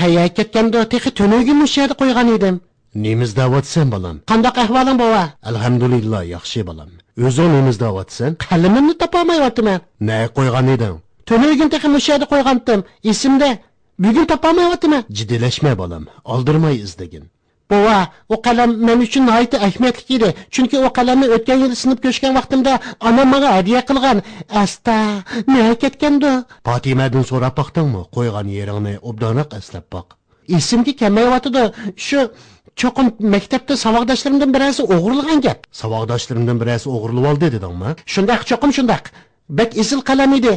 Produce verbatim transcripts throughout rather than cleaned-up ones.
قەيەرگە كەتكەندۇ؟ تېخى تۈنۈگۈن مۇشۇ يەردە قويغان ئىدىم. نېمە ئىزدەۋاتىسەن، بالام؟ قانداق ئەھۋالىڭ، بوۋا؟ ئەلھەمدۇلىللا، ياخشى، بالام. ئۆزۈڭ نېمە ئىزدەۋاتىسەن؟ قەلىمىمنى تاپالمايۋاتىمەن. نەگە قويغان ئىدىڭ؟ تۈنۈگۈن تېخى مۇشۇ يەردە قويغانتىم. ئېسىمدە. بۈگۈن تاپالمايۋاتىمەن. جىددىيلەشمە، بالام. ئالدىرىماي ئىزدىگىن. بوۋا، ئۇ قەلەم مەن ئۈچۈن ناھايىتى ئەھمىيەتلىك ئىدى. چۈنكى ئۇ قەلەمنى ئۆتكەن يىلى سىنىپ كۆچكەن ۋاقتىمدا ئانام ماڭا ھەدىيە قىلغان. ئەستا، نەگە كەتكەندۇ؟ پاتىمەدىن سوراپ باقتىڭمۇ؟ قويغان يېرىڭنى ئوبدانراق ئەسلەپ باق. ئېسىمگە كەلمەيۋاتىدۇ. شۇ، چوقۇم مەكتەپتە ساۋاقداشلىرىمدىن بىرەرسى ئوغرىلىغان گەپ. ساۋاقداشلىرىمدىن بىرەرسى ئوغرىلىۋالدى دېدىڭمۇ؟ شۇنداق، چوقۇم شۇنداق. بەك ئېسىل قەلەم ئىدى.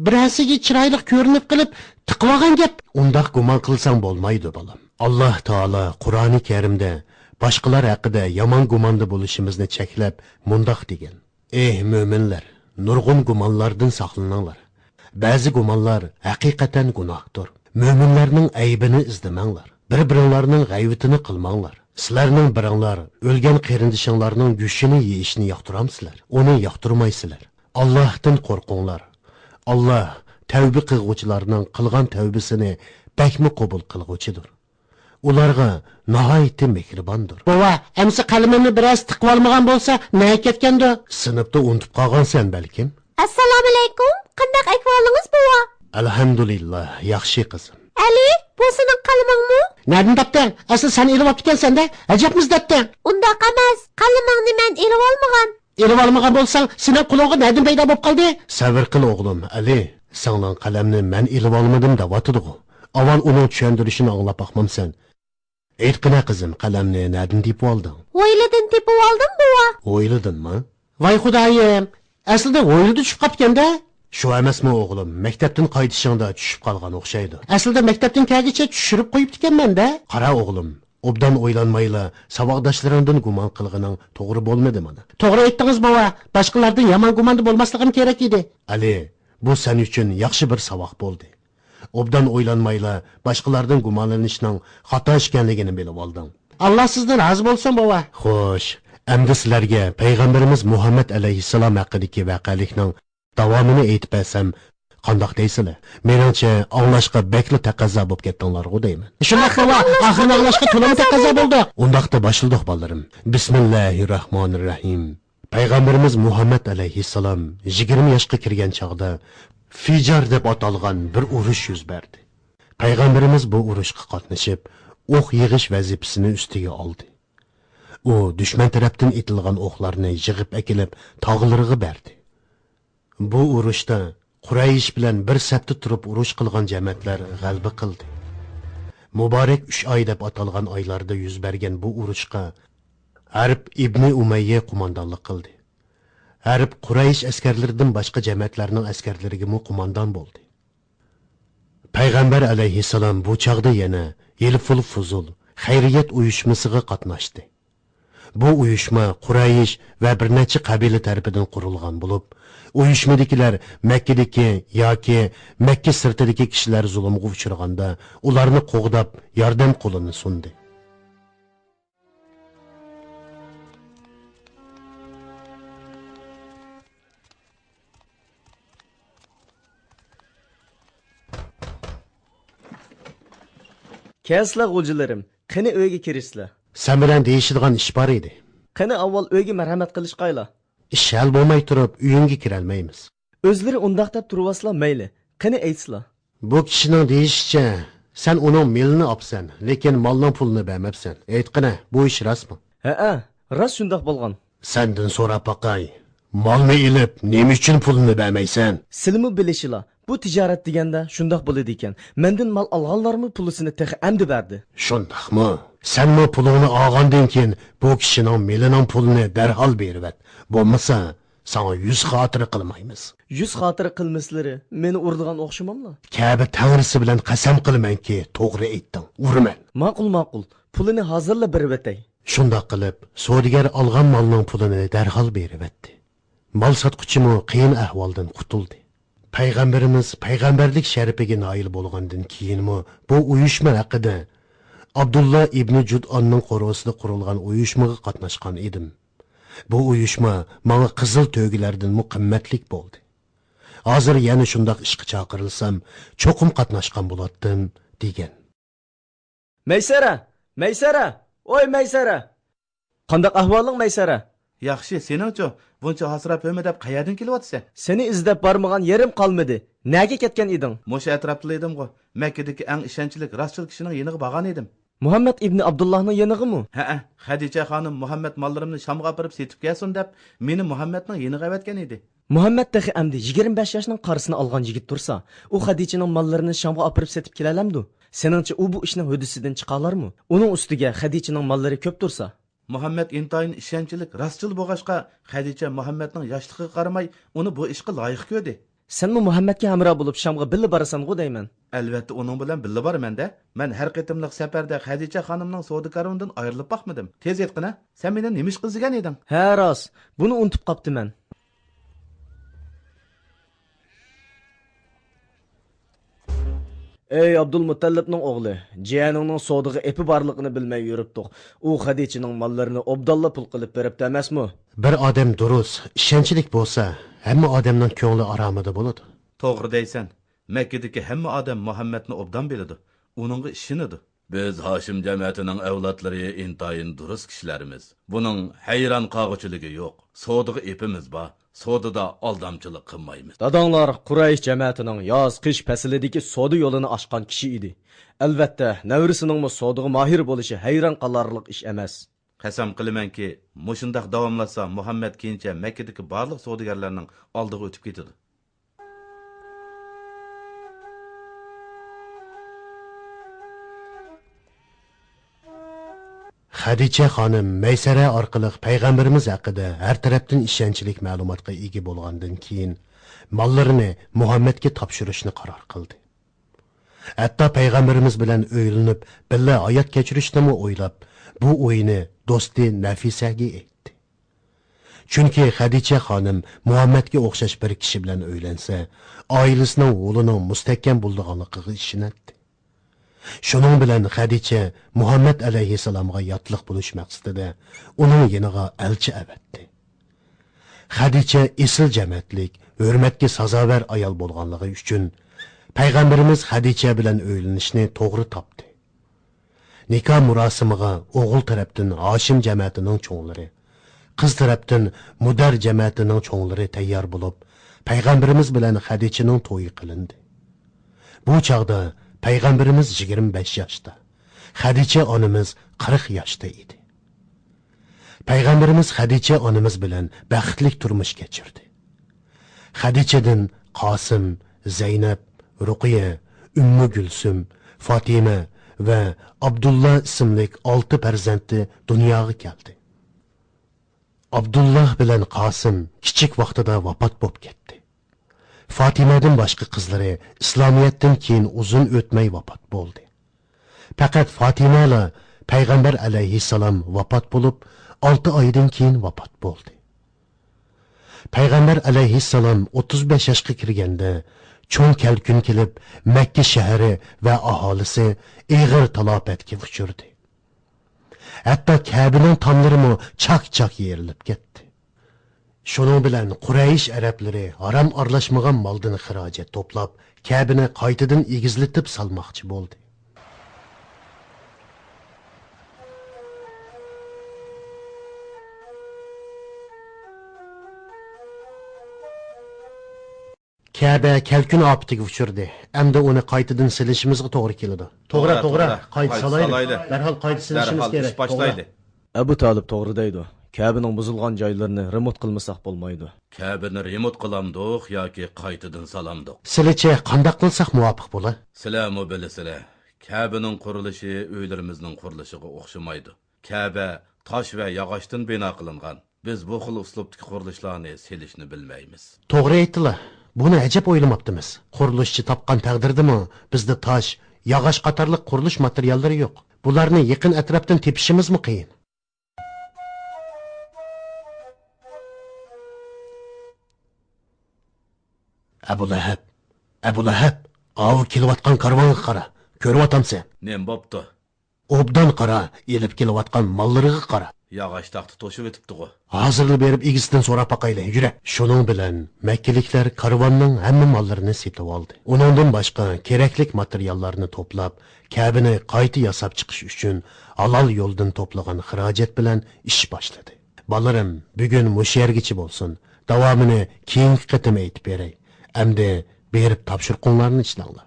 بىرەرسىگە چىرايلىق كۆرۈنۈپ قېلىپ، تىقىۋالغان گەپ. ئۇنداق گۇمان قىلساڭ بولمايدۇ، بالام. ئاللاھ تائالا قۇرئانى كەرىمدە باشقىلار ھەققىدە يامان گۇماندا بولۇشىمىزنى چەكلەپ، مۇنداق دېگەن: ئېھ مۆمىنلەر، نۇرغۇن گۇمانلاردىن ساقلىنىڭلار. بەزى گۇمانلار ھەقىقەتەن گۇناھتۇر. مۆمىنلەرنىڭ ئەيىبىنى ئىزدىمەڭلار. بىر-بىرىڭلارنىڭ غەيۋىتىنى قىلماڭلار. سىلەرنىڭ بىرىڭلار ئۆلگەن قېرىندىشىڭلارنىڭ گۆشىنى يېيىشنى ياقتۇرامسىلەر؟ ئۇنى ياقتۇرمايسىلەر. ئاللاھتىن قورقۇڭلار. ئاللاھ تەۋبە قىلغۇچىلارنىڭ قىلغان تەۋبىسىنى بەكمۇ قوبۇل قىلغۇچىدۇر. ئۇلارغا ناھايىتى مېھرىباندۇر. بوۋا، ئەمسە قەلىمىمنى بىرەرسى تىقىۋالمىغان بولسا، نەگە كەتكەندۇ؟ سىنىپتا ئۇنتۇپ قالغانسەن بەلكىم؟ ئەسسالامۇئەلەيكۇم، قانداق ئەھۋالىڭىز، بوۋا؟ ئەلھەمدۇلىللا، ياخشى قىزىم. ئەلى، بۇ سېنىڭ قەلىمىڭمۇ؟ نەدىن تاپتىڭ؟ ئەسلى سەن ئىلىۋاپتىكەنسەن-دە، ئەجەبمۇ ئىزدەتتىڭ. ئۇنداق ئەمەس، قەلىمىڭنى مەن ئىلىۋالمىغان. ئېلىۋالمىغان بولساڭ، سېنىڭ قولۇڭغا نەدىن پەيدا بولۇپ قالدى؟ سەۋر قىل ئوغلۇم، ئەلى، سىڭلىڭ قەلەمنى مەن ئېلىۋالمىدىم دەۋاتىدىغۇ. ئاۋۋال ئۇنىڭ چۈشەندۈرۈشىنى ئاڭلاپ باقمامسەن؟ ئېيتقىنە قىزىم، قەلەمنى نەدىن تېپىۋالدىڭ؟ ھويلىدىن تېپىۋالدىم، بوۋا. ھويلىدىنمۇ؟ ۋاي خۇدايىم، ئەسلىدە ھويلىدا چۈشۈپ قاپتىكەن-دە. شۇ ئەمەسمۇ ئوغلۇم، مەكتەپتىن قايتىشىڭدا چۈشۈپ قالغان ئوخشايدۇ. ئەسلىدە مەكتەپتىن كەلگىچە چۈشۈرۈپ قويۇپتىكەنمەن-دە. قارا ئوغلۇم، ئوبدان ئويلانمايلا ساۋاقداشلىرىڭدىن گۇمان قىلغىنىڭ توغرا بولمىدى مانا. توغرا ئېيتتىڭىز، بوۋا. باشقىلاردىن يامان گۇماندا بولماسلىقىم كېرەك ئىدى. ئەلى، بۇ سەن ئۈچۈن ياخشى بىر ساۋاق بولدى. ئوبدان ئويلانمايلا باشقىلاردىن گۇمانلىنىشنىڭ خاتا ئىكەنلىكىنى بىلىۋالدىڭ. ئاللا سىزدىن رازى بولسۇن، بوۋا. خوش، ئەمدى سىلەرگە پەيغەمبىرىمىز مۇھەممەد ئەلەيھىسسالام ھەققىدىكى ۋەقەلىكنىڭ داۋامىنى ئېيتىپ بەرسەم قانداق دەيسىلەر؟ مېنىڭچە، ئاڭلاشقا بەكلا تەقەززا بولۇپ كەتتىڭلارغۇ دەيمەن. شۇنداق، بوۋا، ئاخىرىنى ئاڭلاشقا تولىمۇ تەقەززا بولدۇق. ئۇنداقتا باشلىدۇق، بالىلىرىم. بىسمىللاھىررەھمانىررەھىم. پەيغەمبىرىمىز مۇھەممەد ئەلەيھىسسالام يىگىرمە ياشقا كىرگەن چاغدا فىجار دەپ ئاتالغان بىر ئۇرۇش يۈز بەردى. پەيغەمبىرىمىز بۇ ئۇرۇشقا قاتنىشىپ، ئوق يىغىش ۋەزىپىسىنى ئۈستىگە ئالدى. ئۇ دۈشمەن تەرەپتىن ئېتىلغان ئوقلارنى يىغىپ ئەكېلىپ، تاغىلىرىغا بەردى. بۇ ئۇرۇشتا قۇرەيش بىلەن بىر سەپتە تۇرۇپ ئۇرۇش قىلغان جەمەتلەر غەلىبە قىلدى. مۇبارەك ئۈچ ئاي دەپ ئاتالغان ئايلاردا يۈز بەرگەن بۇ ئۇرۇشقا ھەرب ئىبنى ئۇمەييە قوماندانلىق قىلدى. ھەرب قۇرەيش ئەسكەرلىرىدىن باشقا جەمەتلەرنىڭ ئەسكەرلىرىگىمۇ قوماندان بولدى. پەيغەمبەر ئەلەيھىسسالام بۇ چاغدا يەنە ھىلفۇل فۇزۇل خەيرىيەت ئۇيۇشمىسىغا قاتناشتى. بۇ ئۇيۇشما قۇرەيش ۋە بىر نەچچە قەبىلە تەرىپىدىن قۇرۇلغان بولۇپ، ئۇيۇشمىدىكىلەر مەككىدىكى ياكى مەككە سىرتىدىكى كىشىلەر زۇلۇمغا ئۇچرىغاندا، ئۇلارنى قوغداپ، ياردەم قولىنى سۇندى. كەلسىلە، غوجىلىرىم، قېنى ئۆيگە كىرىشسىلە. سەن بىلەن دېيىشىدىغان ئىش بار ئىدى. قېنى ئاۋۋال ئۆيگە مەرھەمەت قىلىشقايلا. ئىش ھەل بولماي تۇرۇپ ئۆيۈڭگە كىرەلمەيمىز. ئۆزلىرى ئۇنداق دەپ تۇرۇۋاتسىلا مەيلى. قېنى ئېيتسىلا. بۇ كىشىنىڭ دېيىشىچە، سەن ئۇنىڭ مېلىنى ئاپسەن، لېكىن مالنىڭ پۇلىنى بەرمەپسەن. ئېيتقىنە، بۇ ئىش راستمۇ؟ ھەئە، راست شۇنداق بولغان. سەندىن سوراپ باقاي، مالنى ئېلىپ، نېمە ئۈچۈن پۇلىنى بەرمەيسەن؟ سىلىمۇ بىلىشىلا، بۇ تىجارەت دېگەندە شۇنداق بولىدىكەن. مەندىن مال ئالغانلارمۇ پۇلىسىنى تېخى ئەمدى بەردى. شۇنداقمۇ؟ سەنمۇ پۇلۇڭنى ئالغاندىن كېيىن بۇ كىشىنىڭ مېلىنىڭ پۇلىنى دەرھال بېرىۋەت. بولمىسا، ساڭا يۈز خاتىرە قىلمايمىز. يۈز خاتىرە قىلمىسىلىرى مېنى ئۇرىدىغان ئوخشىماملا؟ كەبە تەڭرىسى بىلەن قەسەم قىلىمەنكى، توغرا ئېيتتىڭ، ئۇرىمەن. ماقۇل، ماقۇل. پۇلىنى ھازىرلا بېرىۋېتەي. شۇنداق قىلىپ، سودىگەر ئالغان مالنىڭ پۇلىنى دەرھال بېرىۋەتتى. مال ساتقۇچىمۇ قىيىن ئەھۋالدىن قۇتۇلدى. پەيغەمبىرىمىز پەيغەمبەرلىك شەرىپىگە نائىل بولغاندىن كېيىنمۇ بۇ ئۇيۇشما ھەققىدە، ئابدۇللا ئىبنى جۇدئاننىڭ قورۇسىدا قۇرۇلغان ئۇيۇشمىغا قاتناشقان ئىدىم. بۇ ئۇيۇشما ماڭا قىزىل تۆگىلەردىنمۇ قىممەتلىك بولدى. ھازىر يەنە شۇنداق ئىشقا چاقىرىلسام، چوقۇم قاتناشقان بولاتتىم، دېگەن. مەيسەرە! مەيسەرە! ۋوي مەيسەرە! قانداق ئەھۋالىڭ مەيسەرە؟ ياخشى، سېنىڭچۇ؟ بۇنچە ھاسىراپ ھۆمۈدەپ قەيەردىن كېلىۋاتىسەن؟ سېنى ئىزدەپ بارمىغان يېرىم قالمىدى. نەگە كەتكەن ئىدىڭ؟ مۇشۇ ئەتراپتىلا ئىدىمغۇ. مەككىدىكى ئەڭ ئىشەنچلىك راستچىل كىشىنىڭ يېنىغا بارغان ئىدىم. مۇھەممەد ئىبنى ئابدۇللاھنىڭ يېنىغىمۇ؟ ھەئە، خەدىچە خانىم مۇھەممەد ماللىرىمنى شامغا ئاپىرىپ سېتىپ كەلسۇن دەپ، مېنى مۇھەممەدنىڭ يېنىغا ئەۋەتكەن ئىدى. مۇھەممەد تېخى ئەمدى يىگىرمە بەش ياشنىڭ قارىسىنى ئالغان يىگىت تۇرسا، ئۇ خەدىچىنىڭ ماللىرىنى شامغا ئاپىرىپ سېتىپ كېلەلەمدۇ؟ سېنىڭچە ئۇ بۇ ئىشنىڭ ھۆددىسىدىن چىقالارمۇ؟ ئۇنىڭ ئۈستىگە خەدىچىنىڭ ماللىرى كۆپ تۇرسا؟ مۇھەممەد ئىنتايىن ئىشەنچلىك، راستچىل بولغاچقا، خەدىچە مۇھەممەدنىڭ ياشلىقىغا قارىماي، ئۇنى بۇ ئىشقا لايىق كۆردى. سەنمۇ مۇھەممەدكە ھەمراھ بولۇپ شامغا بىللە بارىسەنغۇ دەيمەن. ئەلۋەتتە ئۇنىڭ بىلەن بىللە بارىمەن-دە. مەن ھەر قېتىملىق سەپەردە خەدىچە خانىمنىڭ سودا كارۋىنىدىن ئايرىلىپ باقمىدىم. تېز ئېيتقىنە، سەن مېنى نېمە ئىشقا ئىزدىگەن ئىدىڭ؟ ھە راست، بۇنى ئۇنتۇپ قاپتىمەن. ئەي ئابدۇلمۇتەللىپنىڭ ئوغلى، جىيەنىڭنىڭ سودىغا ئېپى بارلىقىنى بىلمەي يۈرۈپتۇق. ئۇ خەدىچىنىڭ ماللىرىنى ئوبدانلا پۇل قىلىپ بېرىپتۇ ئەمەسمۇ؟ بىر ئادەم دۇرۇس، ئىشەنچلىك بولسا، ھەممە ئادەمنىڭ كۆڭلى ئارامىدا بولىدۇ. توغرا دەيسەن. مەككىدىكى ھەممە ئادەم مۇھەممەدنى ئوبدان بىلىدۇ، ئۇنىڭغا ئىشىنىدۇ. بىز ھاشىم جەمەتىنىڭ ئەۋلادلىرى ئىنتايىن دۇرۇس كىشىلەرمىز. بۇنىڭ ھەيران قالغۇچىلىكى يوق. سودىغا ئېپىمىز بار. سودىدا ئالدامچىلىق قىلمايمىز. داداڭلار قۇرەيش جەمەتىنىڭ ياز-قىش پەسلىدىكى سودا يولىنى ئاچقان كىشى ئىدى. ئەلۋەتتە، نەۋرىسىنىڭمۇ سودىغا ماھىر بولۇشى ھەيران قالارلىق ئىش ئەمەس. قەسەم قىلىمەنكى، مۇشۇنداق داۋاملاشسا، مۇھەممەد كېيىنچە مەككىدىكى بارلىق سودىگەرلەرنىڭ ئالدىغا ئۆتۈپ كېتىدۇ. خەدىچە خانىم مەيسەرە ئارقىلىق پەيغەمبىرىمىز ھەققىدە ھەر تەرەپتىن ئىشەنچلىك مەلۇماتقا ئىگە بولغاندىن كېيىن، ماللىرىنى مۇھەممەدكە تاپشۇرۇشنى قارار قىلدى. ھەتتا پەيغەمبىرىمىز بىلەن ئۆيلىنىپ، بىللە ھايات كەچۈرۈشنىمۇ ئويلاپ، بۇ ئويىنى دوستى نەفىسەگە ئېيتتى. چۈنكى خەدىچە خانىم مۇھەممەدكە ئوخشاش بىر كىشى بىلەن ئۆيلەنسە، ئائىلىسىنىڭ ھولىنىڭ مۇستەھكەم بولىدىغانلىقىغا ئىشىنەتتى. شۇنىڭ بىلەن خەدىچە مۇھەممەد ئەلەيھىسسالامغا ياتلىق بولۇش مەقسىتىدە ئۇنىڭ يېنىغا ئەلچى ئەۋەتتى. خەدىچە ئېسىل جەمەتلىك، ھۆرمەتكە سازاۋەر ئايال بولغانلىقى ئۈچۈن، پەيغەمبىرىمىز خەدىچە بىلەن ئۆيلىنىشنى توغرا تاپتى. نىكاھ مۇراسىمىغا ئوغۇل تەرەپتىن ھاشىم جەمەتىنىڭ چوڭلىرى، قىز تەرەپتىن مۇدەر جەمەتىنىڭ چوڭلىرى تەييار بولۇپ، پەيغەمبىرىمىز بىلەن خەدىچىنىڭ تويى قىلىندى. بۇ چاغدا پەيغەمبىرىمىز يىگىرمە بەش ياشتا، خەدىچە ئانىمىز قىرىق ياشتا ئىدى. پەيغەمبىرىمىز خەدىچە ئانىمىز بىلەن بەختلىك تۇرمۇش كەچۈردى. خەدىچىدىن قاسىم، زەينەپ، رۇقىيە، ئۈممۇ گۈلسۈم، فاتىمە ۋە ئابدۇللا ئىسىملىك ئالتە پەرزەنتى دۇنياغا كەلدى. ئابدۇللا بىلەن قاسىم كىچىك ۋاقتىدا ۋاپات بولۇپ كەتتى. فاتىمەدىن باشقا قىزلىرى ئىسلامىيەتتىن كېيىن ئۇزۇن ئۆتمەي ۋاپات بولدى. پەقەت فاتىمەلا پەيغەمبەر ئەلەيھىسسالام ۋاپات بولۇپ، ئالتە ئايدىن كېيىن ۋاپات بولدى. پەيغەمبەر ئەلەيھىسسالام ئوتتۇز بەش ياشقا كىرگەندە، چوڭ كەلكۈن كېلىپ، مەككە شەھىرى ۋە ئاھالىسى ئېغىر تالاپەتكە ئۇچرىدى. ھەتتا كەبىنىڭ تاملىرىمۇ چاك-چاك يېرىلىپ كەتتى. شۇنىڭ بىلەن قۇرەيش ئەرەبلىرى ھارام ئارىلاشمىغان مالدىن خىراجەت توپلاپ، كەبىنى قايتىدىن ئېگىزلىتىپ سالماقچى بولدى. كەبە كەلكۈن ئاپىتىگە ئۇچرىدى. ئەمدى ئۇنى قايتىدىن سېلىشىمىزغا توغرا كېلىدۇ. توغرا، توغرا، توغرا. قايتا سالايلى. دەرھال قايتا سېلىشىمىز كېرەك. توغرا. ئەبۇ تالىپ توغرا دەيدۇ. كەبىنىڭ بۇزۇلغان جايلىرىنى رېمونت قىلمىساق بولمايدۇ. كەبىنى رېمونت قىلامدۇق ياكى قايتىدىن سالامدۇق؟ سىلىچە قانداق قىلساق مۇۋاپىق بولا؟ سىلەرمۇ بىلىسىلەر، كەبىنىڭ قۇرۇلۇشى ئۆيلىرىمىزنىڭ قۇرۇلۇشىغا ئوخشىمايدۇ. كەبە تاش ۋە ياغاچتىن بىنا قىلىنغان. بىز بۇ خىل ئۇسلۇبتىكى قۇرۇلۇشلارنى سېلىشنى بىلمەيمىز. توغرا ئېيتتىلا. بۇنى ئەجەب ئويلىماپتىمىز. قۇرۇلۇشچى تاپقان تەقدىردىمۇ بىزدە تاش، ياغاچ قاتارلىق قۇرۇلۇش ماتېرىياللىرى يوق. بۇلارنى يېقىن ئەتراپتىن تېپىشىمىزمۇ قىيىن. ئەبۇلەھەب، ئەبۇلەھەب، ئاۋۇ كېلىۋاتقان كارۋانغا قارا. كۆرۈۋاتامسەن؟ نېمە بوپتۇ؟ ئوبدان قارا، ئېلىپ كېلىۋاتقان ماللىرىغا قارا. ياغاچ تاختا توشۇۋېتىپتىغۇ. ھازىرلا بېرىپ ئىگىسىدىن سوراپ باقايلى، يۈرە. شۇنىڭ بىلەن مەككىلىكلەر كارۋاننىڭ ھەممە ماللىرىنى سېتىۋالدى. ئۇنىڭدىن باشقا كېرەكلىك ماتېرىياللارنى توپلاپ، كەبىنى قايتا ياساپ چىقىش ئۈچۈن ھالال يولدىن توپلىغان خىراجەت بىلەن ئىش باشلىدى. بالىرىم، بۈگۈن مۇشۇ يەرگىچە بولسۇن. داۋامىنى كېيىنكى قېتىم ئېيتىپ بېرەي. ئەمدى بېرىپ تاپشۇرۇقۇڭلارنى ئىشلەڭلار.